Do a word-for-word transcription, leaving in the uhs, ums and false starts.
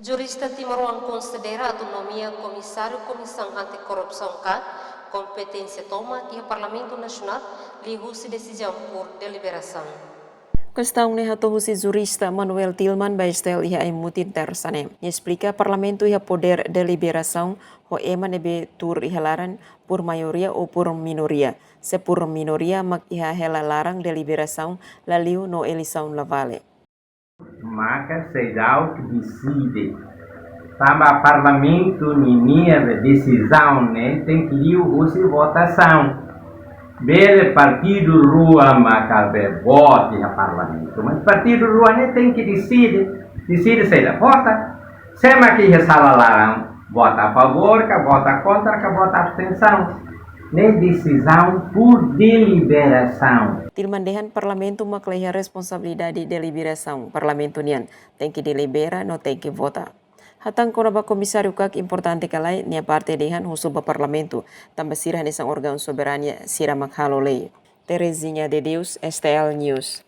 Jurista timoroan konsidera atu nomeia Komisáriu Komisaun Anti-Korrupsaun ka kompeténsia tomak iha Parlamentu Nasionál liuhusi desizaun por deliberasaun. Kestaun ne'e hato'o husi jurista Manuel Tilman ba STL iha ai-mutin Tersa ne'e. Nia esplika Parlamentu iha podér deliberasaun ho ema ne'ebé tuur iha laran por maioria ou por minoria. Se por minoria mak iha hela laran deliberasaun la liu no eleisaun la vale. Maka seidauk deside. Tanba Parlamentu ninia desizaun ne'e tenke liu husi votasaun. Bele partidu rua maka be boot iha Parlamentu. Mas partidu rua ne'e tenke deside. Deside saida, vota. Se mak iha sala laran, vota a favór, ka vota kontra, ka vota abstensaun. Ne'e desizaun por deliberasaun. Tilman dehan Parlamentu mak la iha responsabilidade deliberasaun Parlamentu nian, tenke delibera no tenke vota. Hatán kona-ba Komisáriu ka importante ka lae, nia parte dehan husu ba Parlamentu, tanba sira hanesan órgaun soberania, sira mak halo lei. Terezinha de Deus, STL News.